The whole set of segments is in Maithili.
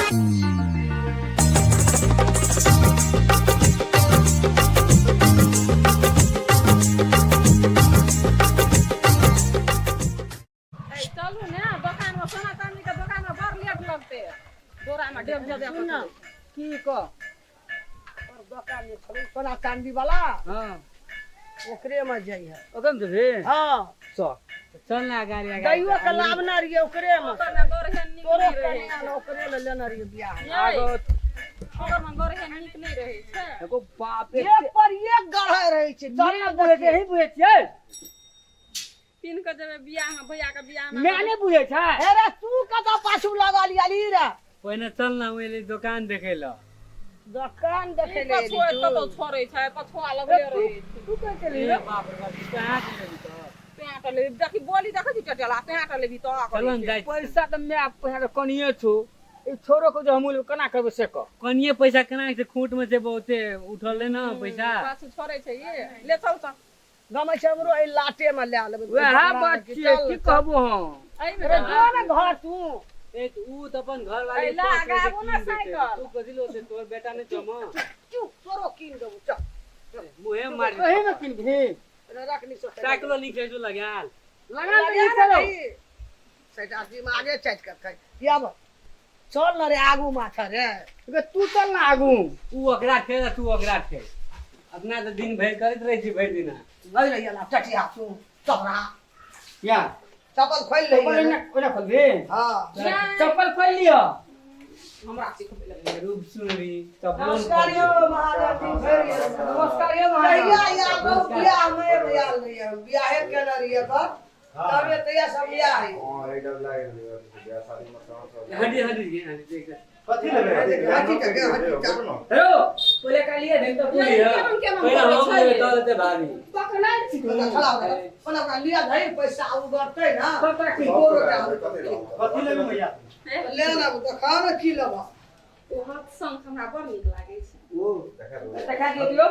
चलू ने दोकान में सोना चांदी के दोकान में बड़ लेट लगते डोरा में डेब जबे सुन ना की कह और दोकान में छलै सोना चांदी वाला। हाँ। ओकरे में जइहे। ओकरे में जेबही? हाँ। चल चल ना गाड़ी आगा। दैयो के लाबने रहियै ओकरे में। ओकर में गोरहे नीक तोरो नहि रहै कनिया ने ओकरे ले लेने रहियै बियाह में। छै ओकर में गोरहे नीक नहि रहै छै। एगो बाप एक पर एक गढ़ै रहै छै। चल ने बुझै छै, यही बुझै छियै। पिन के जेबै बियाह में भैया के बियाह में। मैं नहि बुझै छै। हे रे तू कतऽ पाछू लागल आली रे? पहिने चल ना ओहि दोकान देखै लए। दोकान देखै लए पछुआ कतौ छोड़ै छै, पछुआ लगले रहै छै। तू कहि चली रे? बाप रे बाप, कहाँ के लेबी तऽ? पेंट लेबी, देखी बोली देखै छी टेटेला, पेंट लेबी तऽ चल ने जाइ। पैसा तऽ my पैसा तऽ कनिये छौ। ई छोरो के जे हमहूँ लेबै केना करबै से कह। कनिये पैसा केना छै? खूंट में छै बहुते उठल रहे ना पैसा। पाछू छोड़ै छै ई। ले चल चल। गमै छै हमरो एहि लाटे में लए लेबै। वएह बात छियै, की कहबो हम। एहिमे अरे जो ने घर तू। ए त ऊ त अपन घर वाली अरे ला, आगाबू ने साइकिल। तू कथी लो तोर बेटा नहीं जमा। चुप, तोरो कीन देबो चल। मुहे मार। एही में कीनबही? अरे रख नी सोते। साइकिलो लिखे जो लगाल। लगा दे चलो। सैटा दिमागे चाटि के खाइ। याब चल न रे आगू माथा रे। बे तू चल ना आगू। ऊ ओकरा छै तू ओकरा छै। अपना तऽ दिन भरि करैत रहै छी भरि दिना। लग रही ना टटिया तू चपरा। या चप्पल खोल ले। चप्पल ओना ओना खोलबे? हां। चप्पल खोल लियो। हमरा सिखबै लगे। रूप सुनरी चप्पल। नमस्कार यो महाराज जी भरि। नमस्कार यो महाराज। कहिया आयल रहू बियाह में आयल रहियै, बियाहे केने रहियै तऽ तबे तहिया सब बियाह है। हां एक डब लाग गेलै बियाह शादी में सब। हटी हटी हटी देख। कथी लेबै? हटी के हटी के। हेलो पहिले कालिए दिन तऽ नहीं, केमन केमन पहिले हम करै छै। लेबै तऽ लेतै भाभी। पकड़ै छी। खड़ा हो गेलै। ओना ओकरा लिया धरि पैसा उगरतै ना। पता की तोरो के आलू कथी लेबै भैया? ले ना देखा ने की लेबा। ओ हाथ शंख हमरा बड़ नीक लागै छै। ओ देखा दियौ दियौ।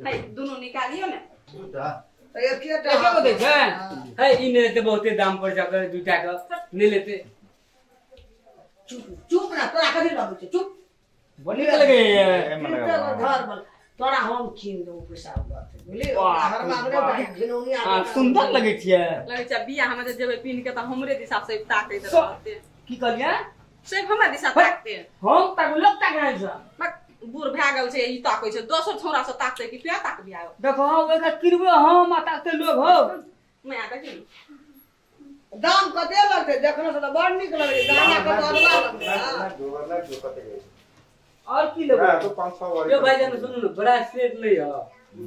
है दुनू निकालियो ने। दूटा तऽ एकेटा एके गो दै छै? है ई नहि लेतै बहुते दाम पर जाकर दूटा के नहि लेतै। चुप चुप ना तोरा कथी लगै छै चुप। बड़ नीक लगैए। घर बल तोरा हम कीन देबो पैसा उगरतै बुझली। वाह, हरमा वाह। घिनौनी आ सुन्दर लगै छियै। लगै छै बियाह में जे जेबै पिन्ह के तऽ हमरे दिशा से ताकैत रहतै। की कहलियै? सिर्फ हमरा दिशा ताकते। हम ताकू लोग ताक रहल छै। बक बूढ़ भए गेल छै ई ताकै छै दोसर छौड़ा से ताकते कि तोरा ताकबी आब। देखो हम ओकरा किनबो हम आ ताकते लोग हो। मैं देखी दाम कते लगतै? देखने से तऽ बड़ नीक लगै छै। दाना कते अदला लगतै। और की लेबै? तो 500 वाली। यो भाईजान सुनू ने बड़ा सेट नै हो।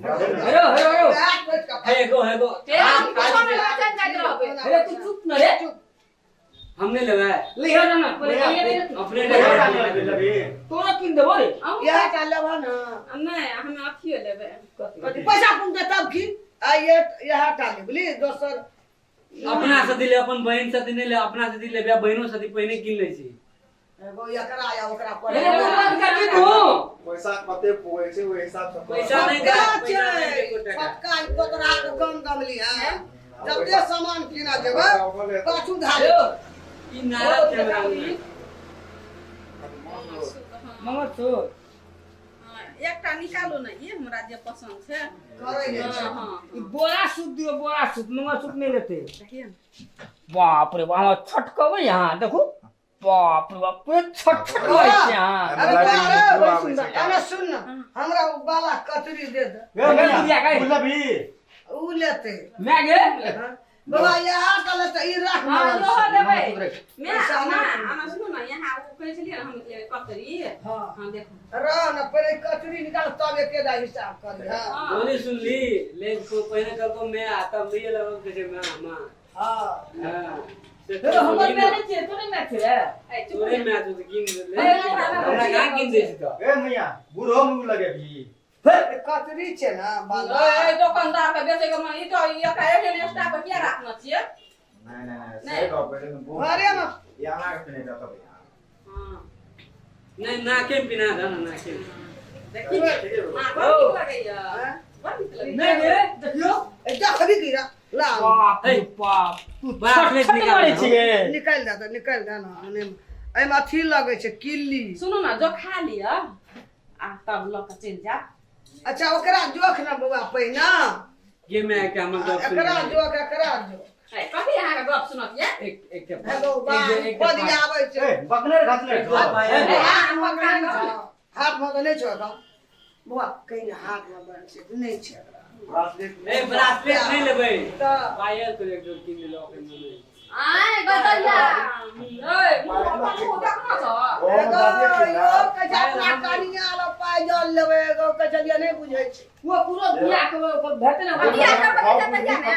हेलो हेलो हेलो हे एगो एगो। हम कुछो नहि लऽ जाइत रहबै। अरे तू चुप न रे। चुप। हम नहीं लेबै। लिहो ना ना पहिले कहिए दे ने। अपने लेबै। तोरा कीन देबो रे। इएह टा लेबह ने। नहि हम अथियो लेबै। कथी पैसा पुनते तब की आ ये इएह टा ले बुझली दोसर। अपना से दिले अपन बहन से नहीं ले अपना से दिले बहनों से पहिने कीन ले छी। एगो एकरा या ओकरा पर। अरे तू बंद कर दी तू। पैसा कते पुगै छै ओहि हिसाब से। पैसा नहीं दे, छोटका पैसा नहीं दे छै, एको टाका। छोटका ई कोतरा के कम दाम लिहे। जते सामान किना जेबै पाछू धारे। हेलो ई नारा छै हमरा लग। मंगलसूत्र। एकटा निकालू ने ई हमरा जे पसन्द छै। करै नहि छै। हँ हँ ई बोरा सूत दियो बोरा सूत मंगलसूत्र नहीं लेते। देखिए ने। बाप रे बाप हमरा छटकबै यहाँ देखू। बाप रे बाप पूरे छट छट लगै छै यहाँ। अरे बा रे, बड़ी सुंदर। अरे सुन न हमरा उ बाला कतरी दे दे। बुढ़िया गई। बुझलबी? उ लेतै। मैं गे हाँ। बाबा यहाँ का लेतै ई राख हँ मंगलसूत्र। इहो लेबै। मैं पैसा माँ नहि। हमरा सुनू ने यहाँ ओ कहै छलियै ने हम लेबै कतरी। हाँ। हँ देखू। रह न पहिले कचरी निकाल तब एके दा हिसाब करी। हाँ हँ बोली सुन ली ले को पहिने कल को मैं आता नहीं लगो के मैं मां। हाँ। हां हेलो हमर मैं नहीं छियै तोरे मैं छियै। ए चुप तोरे ने। मैं तो कीन ले। अरे, हमरा कहां कीन दे छी तो? ए मैया बूढ़ो मुँह लगे भी। कचरी छै ना बाला। ए दोकानदार के बेचै के मन ई तो एकरा एहन स्टाफ के किया राखने छियै? नहीं नहीं नहीं सही गप है लेकिन बूढ़ घरे में यहाँ के नहीं जाता भैया। हँ नहीं नाके में पिना था ना नाके में। देखी माँ बड़ नीक लगैया। हाँ? बड़ नीक लगै नहीं रे देखियो देखबी की रा ला बाप रे बाप तू ब्रासलेट छट निकाल मारै छी गे निकालि दे तऽ निकालि दे ने एहिमे अथी लगै छै किल्ली। सुनू ना, जो खा लिअ आ तब लऽ कऽ चलि जायब। अच्छा ओकरा जोख ने बौआ पहिना गे मैं के हमर गप सुन एकरा जोख एकरा जोख। कथी अहाँके गप सुनत ये? एक एक हेलो बा बदियाबै छै। ए बकनेर घसले छौ। हाथ में तऽ नहि छौ एखन बौआ, कहीं ने हाथ में बन छै नहि छै एकरा। ब्रासलेट ए ब्रासलेट नहीं लेबै तऽ पायल तो एक जोड़ किन लेलो अखन नहि। आय गदरिया ओए मुँह अपन मुँह देखना छौ। एगो यो कहै छै अपना कनिया लग पाइ जल लेबै, एगो कहै छलियै नहि बुझै छै। वो पूरा बियाह के भेटै ने बियाह करबै तऽ तहिया ने।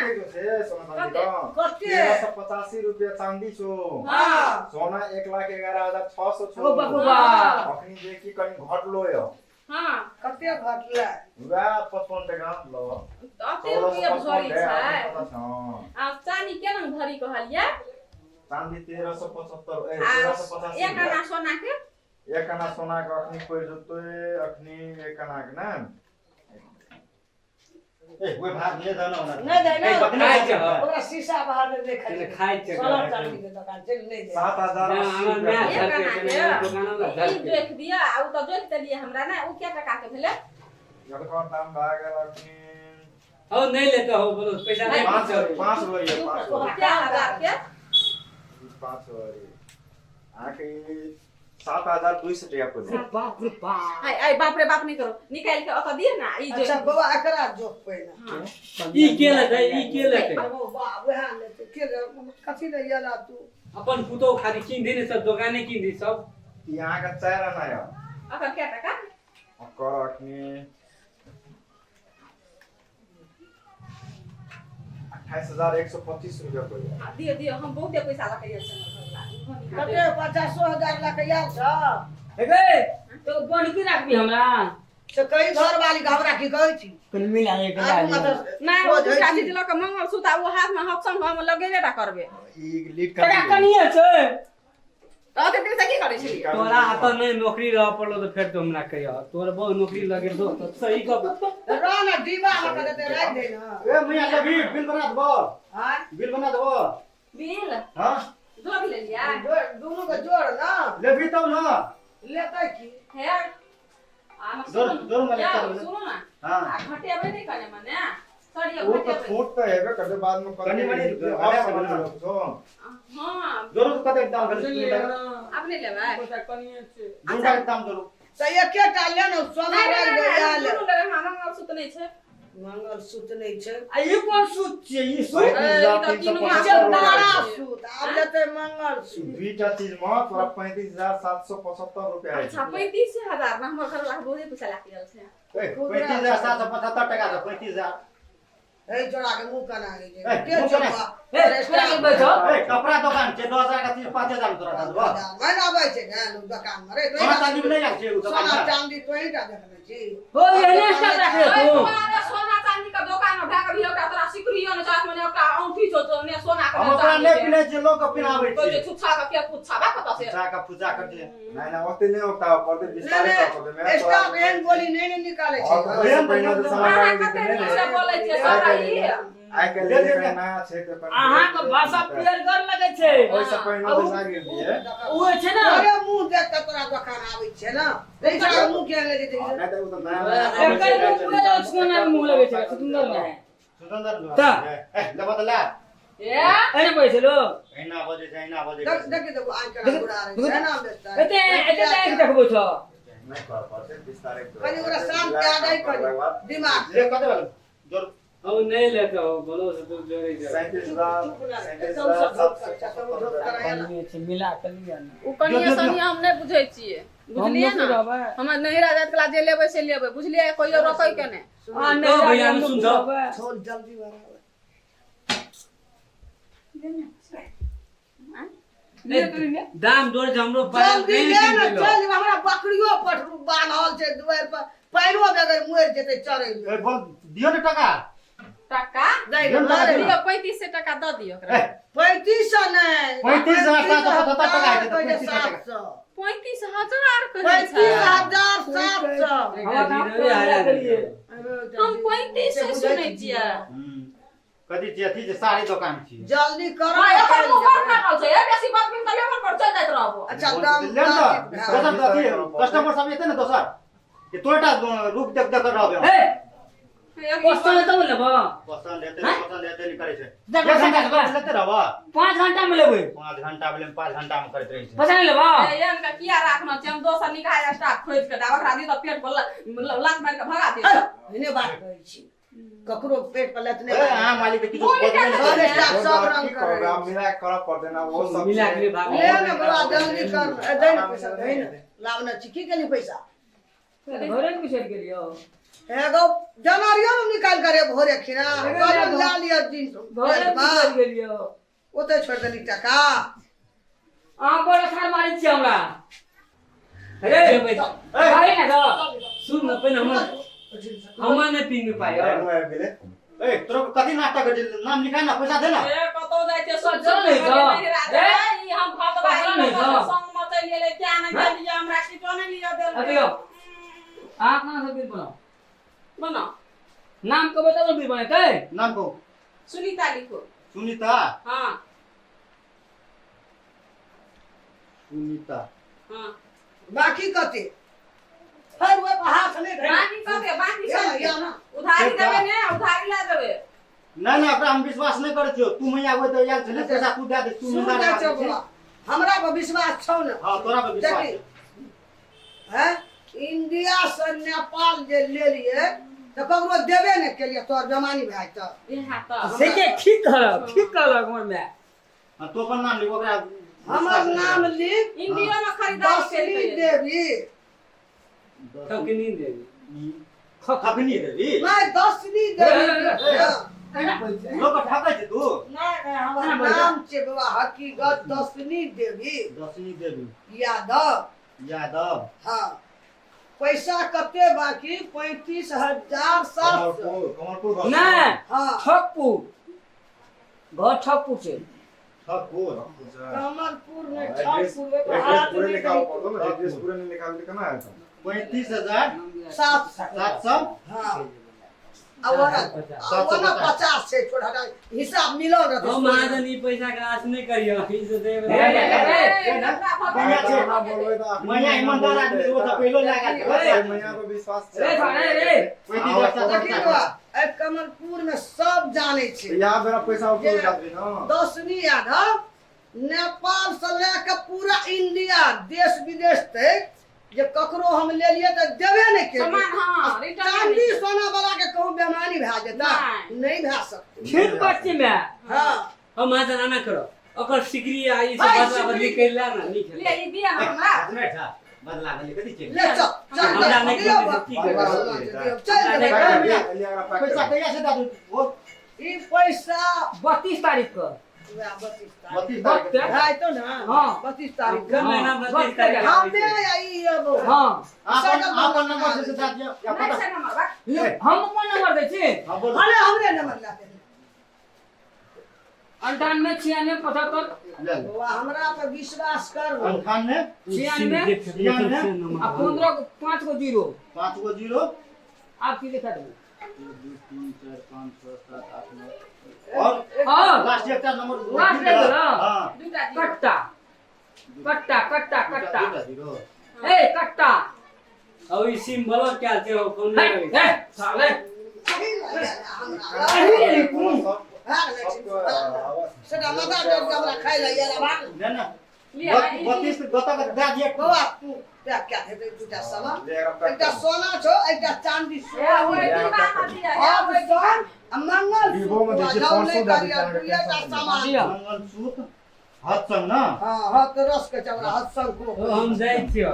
कते कते? 1385 रुपया चांदी छौ। हाँ। सोना 1,11,600 छौ। ओ बाप रे बाप। अखनी जे की कनी घटलो यो। हाँ। कते घटलै? वएह 55 टका लो। तऽ अते रुपया भरी छै। हाँ। आ चानी केना भरी कहलियै? चांदी 1375 ए आ 1385 एक आना सोना के? एक आना सोना के अखनी पड़ि जेतै, अखनी एक आना के ने। ए ओए भात ले दे ना ओना। नहि दे ने। ए, बकनेर खाइ छै। ओकरा शीशा बाहर मे देखै छै। खाइ छै। सोना चांदी के दोकान छै नहि दे। 7,080 हमर रुपया। माय एक आना के दोकान वाला ई धर के। जोखि दिअ आ उ तऽ जोखि देलियै हमरा ने, उ के टका के भेलै? जखन दाम भए गेल अखनी हो नहीं लेता हो बोलो पैसा नहीं पाँच पूछो। पाँच भरी पाँच भरी। क्या हजार के? पाँच भरी। अहाँके 7,200 टका पड़ि जायत। बाप रे बाप। आय आय बाप रे बाप नहीं करो, निकालि के ओतऽ दिअ ना ई अच्छा जोखि। बौआ एकरा जोख पहिना। ई के लेतै, ई के लेतै? बौआ वएह लेतै के कथी ले गेला तू? अपन पुतोह खाली किन दी ने सब दोकाने किन दी सब। ई अहाँके 4 आना यऽ। अखन के टका? ओकर अखनी 28,125 रुपया पड़ि जायत। दिअ दिअ, हम बहुते पैसा लऽ के आयल छी हमर घरवला। कते 50,000 लऽ के आयल छ? हे तो बनकी राखबी हमरा से कही घरवाली के हमरा की कहै छी? कनी मिला एक आगू मात्र नहि ओ सोझ दूटा होइ चीज छी। लऽ के मंगलसूत्र आ ओ हाथ में हकसंग हम लगेबे टा करबै। ई लीड टका कनिए छै। तऽ ओते दिन से की करै छलियै? तोरा हाथ नहीं नौकरी रह पड़लो तो फिर तो हमरा कहियो तोर बहुत नौकरी लगे तो सही गप रह ना डिब्बा में कते ते राखि दे ना। ए मैया लेबी बिल बना देबो। आँय? बिल बना देबो। बिल? हां जोड़ लेलियै? जोड़ दुनू के जोड़ ना। लेबी तब ना। लेतै की? हे आ जोड़ जोड़ मले यौ, सुनू ना। हां। आ घटेबै नहि कने मने सरियो ओ तऽ घटेबै। छोट तऽ हेबे करतै बाद में कनी मनी और सामान लेबै छौ। हां जोड़ तो कते दाम भेल? अपने लेबै? पैसा कनिए छै। दूटा के दाम जोड़ू। तऽ एकेटा ले ने सोना नहि राखि नहि दे नहि आयल। दुनू लेबै, हमरा मंगलसूत्र नहि छै। मंगलसूत्र नहि छै। आ ई कोन सूत छियै? ई सूत? 35,375 बड़ा रुपया। सूत आब लेतै मंगलसूत्र। दुईटा चीज में तोरा 35,775 रुपया आइ अच्छा 35,000 ना हमर घरवला के बहुते पैसा लागि गेल छै। 35,775 टका दे 35,000। ए जोड़ा के मुंह कना गे ए, के मुँह छौ कना? बा? ए, कोना के बैठो? ए कपड़ा दोकान छै 10,000 के चीज 5,000 में तोरा दे देबो। नहि ने आबै छै ने दोकान में रे सोना चांदी में नहि आयल छै उ दोकान सोना में। चांदी तोही टा देखने छी। हो एहने स्टाफ राखले ओए तू। तुम्हारे सोना चांदी के दोकान में भए गेल ओकरा तोरा सिकरियो ने चाहत मने ओकरा औंठी छौ तो ने सोना के हम ओकरा नहि पिन्है छियै, लोक के पिन्हाबै कहै छै छियै। छुच्छा के के पुच्छा बा कतऽ से? पूजा के पूजा करते। नहीं नहीं ओते नहीं होता पड़ते नहि विस्तार नहि से पड़ते मैं स्टाफ एहन गोली नहि ने निकालै छै। और तो पहिने तऽ सामान अहाँ लागि कते जेतै नीक ने। से बोलै छियै सब ई। आइ काल्हि ले, ले, ले। नया छै तऽ कनी अहाँ के भाषा पियरगर लगै छै। ओहिसँ पहिने तऽ लागि गेलियै। ओ छै ने तोरे मुंह देख के तोरा दोकान आबै छै ने। रे छोड़ा मुंह के ले जेतै। नहि तऽ ओ तऽ नया नया एकर मुंह पूरा सोना के मुंह लगै छै, सुंदर ने। सुतंत्र तऽ। ए लेबो तऽ ले। ए एने पैसे लो। एना बजै छै, एना बजै देख छै। देख देखो आइ केना बुरा रहे छै ना बेचता। एते एते टाइम देखबो छौ। नहि कर पड़तै विस्तार कनी ओकरा शांत कए दै कनी दिमाग। ले कते भेल? जोड़। हो नहीं लेता हो बोलो से तू जोड़े जा। 37,000 37,775 रुपया। कनिए छै मिला के लिअ ने। उ कनिए सनिए हम नहि बुझै छियै, बुझलियै हम ने? रहबै। हमर नैहरा जाइत कला जे लेबै से लेबै, बुझलियै? कहियो रोकै के नहि। आ तो भैया ने सुन तो। छोड़ जल्दी बराबर। दाम जोड़ जे हमरो पायल जल्दी नहीं ले किन ने देलो। चल हमरा बकरियो पठरू बान्हल छै दुआरि पर, पानिओ बगैर मरि जेतै चरै मे। ए बोल दियो ने टका। टका? दै दियो ने टका ने। दियौ 3500 टका दऽ दियौ ओकरा। ए 3500 नहि। 35,775 टका हेतै तऽ 700। 3500 टका। 35,000 कहै छै। 35,700। हम 35 सुनै छियै। कथी छियै? अथी छै, साड़ी दोकान छी। जल्दी करो। हाँ, एकर मुँह बड़ फाटल छै, ए, बेसी बात तऽ लेबर पर चलि जाइत रहबो। अच्छा दाम ले ने दोसर तऽ अथी कस्टमर सब एतै ने दोसर कि तोरा रूप देख देख कर रहबे। ए पसंद हेतौ लेबो। पसंद हेतै ने, पसंद हेतै नहि करै छै। दस घंटा के बाद। लेते रहबा। 5 घंटा में लेबै। 5 घंटा में 5 घंटा में करैत रहै छै। पसंद लेबो। ए, एहन किया राखना छै? हम दोसर निकाय स्टाफ खोजि के दाब, ओकरा दी तऽ पेट पर लात मारि के भगा दे। एहने बात कहै छी, ककरो पेट पर लत नहि। ए, अहाँ मालिक के किछु बोली बजबे नहि सब करै। स्टाफ सब रंग की करबै, आब मिला के करऽ पड़तै ना, ओ सब मिला के भाग। ले ने बौआ, जल्दी कर। ए, दे ने पैसा, दे ने। लाब ने छी, की केली पैसा? घरे में बिसरि गेलियो। एगो जनरियो ने निकाल करे भोरे खिना कहलहुँ ला लिअ जींस घरे में बिसरि गेलियो। ओतै छोड़ि देली टका। अहाँ बड़ अखाड़ मारै छी हमरा। रे भाई ना तो सुन न पहिने हमर हमर नहि पीन पाइ। आबि गेलै। ए, तोरा कथी नाटक करै छै? नाम लिखा ना, पैसा दे ना। ए, कतौ जाइ छै सब चल नहि चल जाओ। ए, ई हम भदवा चल नहि जाओ। संग में चलि गेलै, क्या नहि गेलियै, हमरा किछो नहि लिअ देलकै। अभी आओ। अहाँ कहाँ से बिल बनाओ? बनाओ। नाम के बताओ ना बिल बनेतै? नाम कहू। सुनीता लिखो। सुनीता। हाँ। सुनीता। हाँ। बाकी कते? फेर ओहि पर हाथ नहि धरि। बाकी कते? बाकी सब या ना। उधारी देबै ने, उधारी ला देबै। नहीं नहीं, ओकरा हम विश्वास नहीं करै छियौ। तू मैया ओइ तऽ आयल छलै, पैसा तू दए दे, तू सुन मैया जाइ छौ दए दे। बौआ, हमरा पर विश्वास छौ ने? हाँ, तोरा पर विश्वास देखी, हैं? इंडिया से नेपाल जे लेलियै तऽ ककरो देबे नहि केलियै, तोहर बेमानी भए जेतौ। इएह तऽ। से के ठीक कहलक, ठीक कहलक हमर माय। हाँ, तू अपन नाम लिख, ओकरा हमर नाम लिख। इंडिया में खरीदारी दसनी केलकै। देवी। ठकनी देवी। ठकनी देवी। नहि, दसनी देवी। ए, लोक ठकै छै तू। नहि नहि, हमर नाम छै बाबा हकीकत दसनी देवी। दसनी देवी यादव। यादव। हाँ। पैसा कते बाकी? 35,700। कमलपुर, कमलपुर घर। नहि, हाँ। ठकपुर घर, ठकपुर छै। ठकुर। कमलपुर में एड्रेस ठकपुर में एड्रेस हाथ पूरे नहीं लिखा पड़तो ना, एड्रेस पूरे नहीं लिखा तो केना हेतै? 35,700। 700। हाँ। आ ओना 50 छै, छोड़ हटा, हिसाब मिलल रहतै। हम महाजन ई पैसा के आस नहि करियो, ई से देब। ए, ए, ए, मैया छै। हमरा बोलबै तऽ अखनी मैया ईमानदार आदमी छै, ओ तऽ पहिलो लए गेल छै। मैया पर विश्वास छै। रे साले रे। 35,700। देखी बौआ, ए कमलपुर में सब जानै छै। यहाँ बेरा पैसा उपयोग जाबी ना। दसनी यादव नेपाल से लेके पूरा इंडिया देश विदेश तक जे ककरो हम लेलिए तऽ देबे नहि केलिए। सामान, हाँ, रिटर्न चांदी नहि। सोना वाला के कहूँ बेमानी भए जेता, नहि। नहीं भए सकते। ठीक बात छै माय। हाँ। हम महाजन आना करो, ओकर सिकरी आ ई सब भाई, बदला बदली सिकरी। कैला ना नीक ले, हेतै। ई दिअ ना हमरा। अपने ठा बदला बदली कथी छै? ले चल चल, हमरा नहि दियौ करतै बा। तऽ की करबै? दियौ, चल हमरा देबै। नहि करतै। पैसा कहिया से दए दू? ओ ई पैसा 32 तारीख के। वएह 32 तारीख। 32 तारीख के। भए जेतौ ना? हाँ। 32 तारीख के। कोन महीना 32 तारीख? हमे आ ई एबो। हाँ। आपन आपन नंबर से दए दियौ या नहि पता। छै नंबर, बा। हम अपन नंबर दै छी। हाँ, बोलो। अरे हमरे नंबर ला दे। 98 96 75। ले ले। बौआ, हमरा पर विश्वास कर। 98 96 96 आ 15 5 गो 0। 5 गो 0। आब की लिखा देबै? 1 2 3 4 5 6 7 8 9 और हाँ। लास्ट एकटा नंबर लास्ट रहि गेल, हाँ। दूटा जीरो। कट्टा कट्टा कट्टा कट्टा। दूटा जीरो। ए कट्टा। और ई सिम ब्लॉक कयल छै, ओ फोन हे नहि लगै छै। हे साले। सेटा माथा दर्द के हमरा खाइ लए यार भाग। ना ना, लिअ, ई 32 गतक दए दिअ। बौआ, तू पैक कए देतै दूटा सामान। एकटा सोना छौ, एकटा चांदी। ए, ओहि डिब्बा मे दिअ, हे, अब ओहि सोन आ मंगल विवो में दै छै, 500 दए दै छै, अहाँके दुइटा टेंशन नहि। सामान। दिअ। मंगलसूत्र हथसंग ना। हाँ हाँ, तो रस के चमड़ा हथसंग को। ओ हम जाइ छियौ।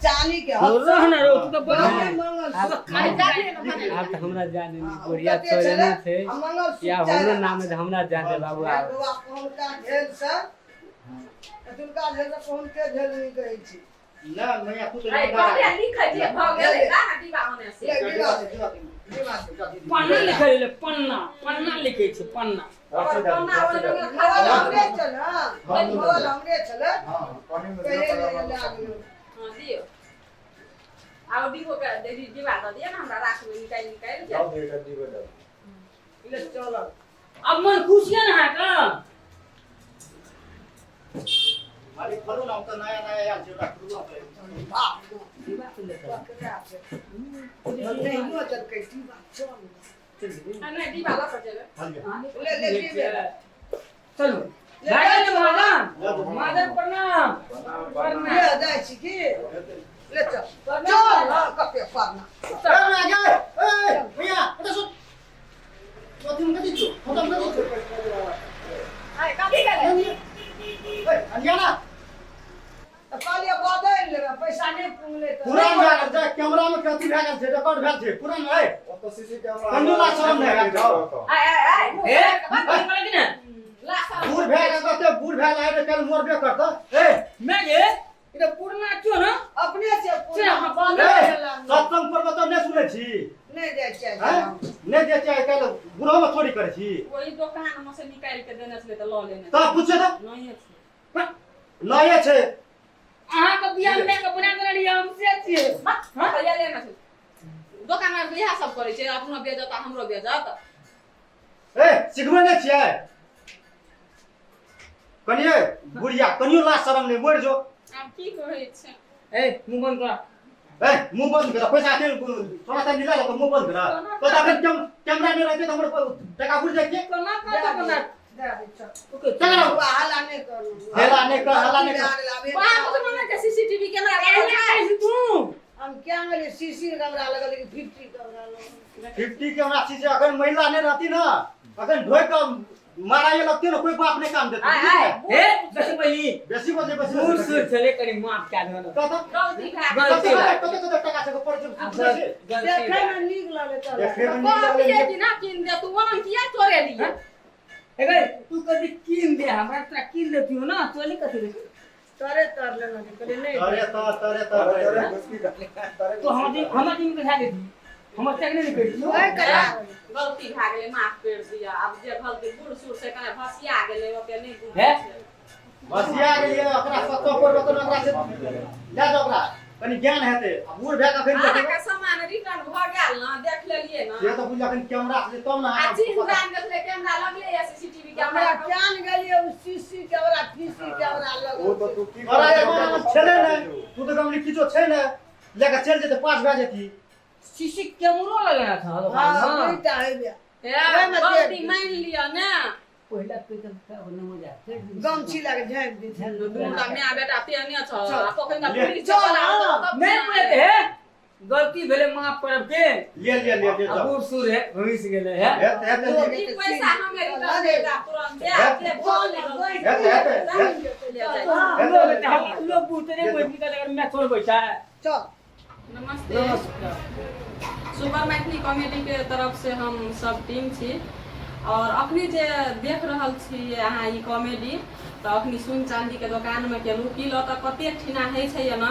चांदी के रह हथसंग ना रो, तू तऽ बड़ मंगलसूत्र। आब तऽ हमरा जाने हाँ, ओ बढ़िया कते छोड़े छलै? ना छै आ मंगलसूत्र या चारि हमरो आना नाम है, हमरा जाने बाबू। हे आब बौआ, पहुनका झेल से एतुनका झेल से पहुनके झेल नहि कहै छी। ना मैया तू तऽ ए, कते लिखै छियै, भऽ गेलै, ला ना डिब्बा ओने से। ले, डिब्बा दे, डिब्बा दे। पन्ना लिखै ले, पन्ना पन्ना लिखै छै, पन्ना। परसे दे कोना परसे दे। मोबाइल हमरे छलै मोबाइल हमरे छलै हाँ पानी में पहिले दियौ, ले लए गेलौ। हाँ दियौ आब डिबो के दे डिबा दऽ दिअ ने हमरा राखबै निकालि निकालि के जाओ दे एकटा डिब्बा दे। ले चलल अब मन खुश ये ना है का मालिक खोलू ना हम तऽ नया नया आयल छै ओकरा खोलू ना। बाप पकड़ा छै नहियो चलकै डिब्बा चल आ नहि डिबा लऽ कऽ जेबै ले ले डिब्बे चलू ले भए जाइ गेलै छी महाजन प्रणाम। महाजन प्रणाम प्रणाम, प्रणाम। ले जाइ छी की ले चल प्रणाम। चल हाँ कते पढ़ना ए भैया गे ए भैया एतऽ सुन कथी में कथी छौ खतम कथी छौ आइ कथी गेलै ए अनिया ना तऽ कहलियै बदलि लेबै पैसा नहि पुगलै तऽ पुरान भए गेल छै कैमरा में कथी भए गेल छै रिकॉर्ड भेल छै पुरान है ओतऽ सीसी कैमरा कन्नू ला शरम नहि हैत जाओ। आइ आइ आइ ए बात करे कि ना ला सब बूढ़ भए गेल कते बूढ़ भए गेल तऽ काल्हि मरबे करतऽ ए मैं ये ई पुरना क्यों ना अपने से से हम बदलि ए लेलहुँ। सत्संग पर तऽ नहि सुनै छी नहि जाइ छियै हैं नहि जे छै आइ काल्हि बूढ़ो में चोरी करै छी ओहि दोकान मे से निकालि के देने छलै तऽ लऽ लेने तऽ पूछे तऽ नहिये छै नये छै अहाँ के बियाह में के बना देने रहियै हम से छियै हां भैया लेने छै दोकान मे इएह सब करै छै अपनो बेचत आ हमरो बेचत ए सिखबै नहि छियै कनिए बुढ़िया कनियो लाज शरम नहि मरि जो आब की कहै छै ए मुंह बंद करा ए मुंह बंद कर पैसा के थोड़ा सा मिला तो मुंह बंद कर तो अखन कैमरा नहि रहते तऽ हमर टका बुझ जाइ कोना कत कोना दए दै चल। ओके चल बौआ, हल्ला नहि करू। हल्ला नहि कर, हल्ला नहि कर। बाप रे के सीसीटीवी कैमरा लागल एना छै कहै छी तू हम क्या गेलियै सीसी कैमरा लगल कि 50 कैमरा लगल 50 के हमरा चीज अखन महिला नहि रहती ना अखन ढोइ के माराए लगती ना कोई बाप नहीं काम देते आय आय ए बेसी बहिनी बेसी बजे बेसी बूढ़ सूढ़ छलै कनि माफ कए देबै कत गलती भए गेल कत कत कत टका से पड़ै छै गलती देखै मे नीक लगै तऽ देखै मे नीक कहलियै लगै कि ना कीन दे तू ओना किया चोरे लिए ए तू कभी कीन दे हमरा तोरा कीन देतियो ना चोली कथी दे तरे तर लेना छै कहलियै नहि तरे तर तरे तर तरे घुसकी डाली तरे तो हम दिन हमर दिन के खा देती हमर चेक नहीं करी ओहि करा गलती भए गेलै माफ कर दिया आब जे गलती बूढ़ सूढ़ से कने भसिया गेलै ओते नहि बुझै हे? छै बसिया गेलियै ओकरा सत्तो पर ओकरा से लए जाओ ओकरा कनि ज्ञान हेतै आ बूढ़ भए कऽ अखन देखबै अहाँके सामान रिटर्न भऽ गेल ने देख लेलियै ने से तऽ बुझ अखन कैमरा से तब ने आ अहाँके चिन्ह पता जान गेलै कैमरा लगले या सीसीटीवी हमरा कैमरा ज्ञान गेलियै ओ सीसी कैमरा फीसी कैमरा ओ लगल तऽ तू की तोरा जमानामे छलै नहि तू तऽ गमली किछो छै ने लए कऽ चलि जेतै पास भए जेती सीसी कैमरो लगेना था हां हां दुईटा हेबे हे ओहिमे गलती देख। मानि लिअ ने पहिला पैसा का होने हो जा फिर गमछी लगे झाँपि दै छै दुनूटा माय बेटा तेहने छ चल। आ पकड़ि कऽ ले। पुलिस चल, चला हाँ। नहीं पड़े हे गलती भेले माफ करब के ले ले ले ले आ जाओ बूढ़ सूढ़ है भविष्य गेले है हेतै हेतै लोग ई पैसा हमे रिटर्न देगा तुरंत दे दे भऽ गेलै हेतै हेतै हेतै ले जाइ। हाँ। लोग लोग पूछते नहीं कोई निकल अगर मैं छोड़ बैठा है चल नमस्ते सुपर मैथिली कॉमेडी के तरफ से हम सब टीम छी और अखनी जे देख रहल छी अहाँ ई कॉमेडी तऽ अखनी सुन चांदी के दोकान में केलहुँ की लऽ तऽ कतेक ठिना होइ छै ने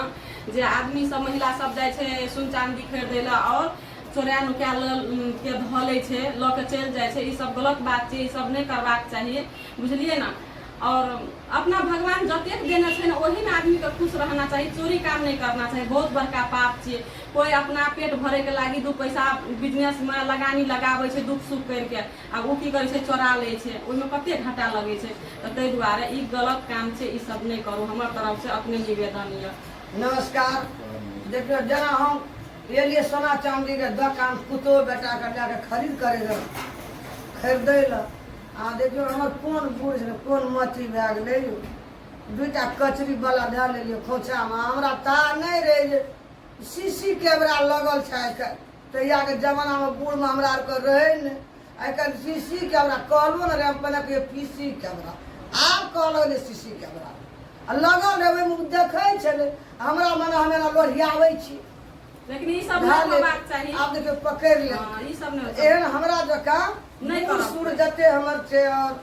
जे आदमी सब महिला सब जाइ छै सुन चांदी खरीदै लए और चोरा नुका लऽ के धऽ लै छै लऽ के चलि जाइ छै ई सब गलत बात छै ई सब नहि करबाक चाही बुझलियै ने और अपना भगवान जतेक देने छै ने ओहीमे आदमीके खुश रहना चाही चोरी काम नहि करना चाही बहुत बड़का पाप छियै कोइ अपना पेट भरैके लागी दू पैसा बिजनेसमे लगानी लगाबै छै दुख सुख करिके आ ओ की करै छै चोरा लै छै ओहिमे कते घाटा लगै छै तऽ ताहि दुआरे ई गलत काम छै ई सब नहि करू हमर तरफसँ अपने निवेदन यऽ नमस्कार देखियौ जेना हम एलियै सोना चाँदीके दोकान पुतोहु बेटाके लए कऽ खरीद करै लए खरीदै लए आ देखियौ हमर कोन बूढ़ छलै कोन मथी भए गेलै यौ दूटा कचरी बला धए लेलियै खोँछामे हमरा ता नहि रहै जे सी सी कैमरा लगल छै आइ काल्हि तहियाके जमानामे बूढ़मे हमरा आरके रहै नहि आइ काल्हि सी सी कैमरा कहलो ने रहै हम पहिने कहियै पी सी कैमरा आब कहलक जे सी सी कैमरा आ लगल रहै ओहिमे ओ देखै छलै हमरा मने हम एना लोहियाबै छी लेकिन ई सब धए नहि ले होबाक चाही आब देखियौ पकड़ि ले हँ, ई सब नहि होबाक एहन हमरा जकाँ नहि बूढ़ करब। सूढ़ जते हमर छै और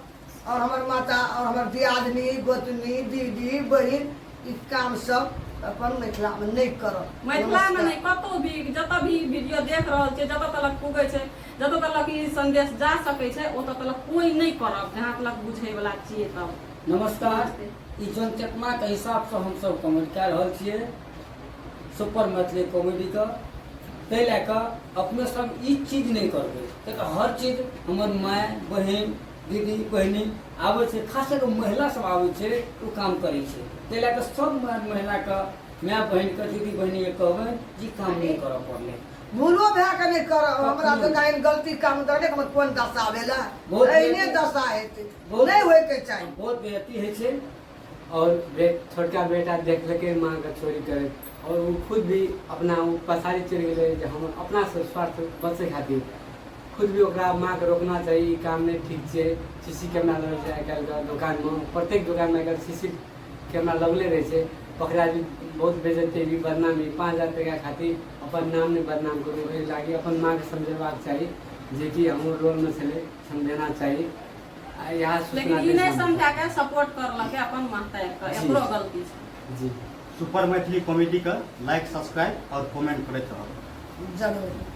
और हमर माता और हमर दियादनी गोतनी दीदी बहिन ई काम सब अपन मिथिलामे नहि करब। मिथिलामे नमस्कार। नहि, कतहु भी जतऽ भी वीडियो देख रहल छै, जतऽ तलक पुगै छै, जतऽ तलक ई संदेश जा सकै छै, ओतऽ तलक कोइ नहि करब, जहाँ तलक बुझैवला छियै तब। नमस्कार, ई जनचेतनाके हिसाबसँ हमसभ कमेंट कए रहल छियै सुपर मैथिली कॉमेडीके, ताहि लए कऽ अपने सब ई चीज नहि करबै, किएक तऽ हर चीज हमर माय बहिन दीदी बहिनी आबै छै, खास कऽ महिला सब आबै छै, ओ काम करै छै। ताहि लए कऽ सब महिलाके, माय बहिनके, दीदी बहिनीके कहबै जे ई काम नहि करऽ पड़लै। भूलो भए कऽ नहि करब। हमरा तऽ कहीं गलती काम करले हमर कोन दशा भेलै, बहुत एहने दशा हेतै, बहुत नहि होइके चाही। बहुत बेइज्जती होइ छै। और छोटका बेटा देखलकै माँके चोरी करैत और ओ खुद भी अपना ओ पछाड़ी चलि गेलै जे हम अपनासँ स्वार्थ बचै खातिर खुद भी ओकरा माँके रोकना चाही, ई काम नहि ठीक छै। सी सी कैमरा लगल छै आइ काल्हिके दोकानमे, प्रत्येक दोकानमे आइ काल्हि सी सी कैमरा लगले रहै छै। पकड़ा भी बहुत बेइज्जती भी बदनामी, 5000 टाका खातिर अपन नाम नहि बदनाम करू। एहि लागी अपन माँके समझेबाक चाही जेकि हमर रोलमे छलै, समझेना चाही। आ इएह सूचना लेकिन ई दै नहि छी हम। समझा के सपोर्ट करलकै अपन महतारि के, जी। एकरो गलती छै। जी। सुपर मैथिली कॉमेडी के लाइक, सब्सक्राइब और कमेंट करैत रहब। जरूर।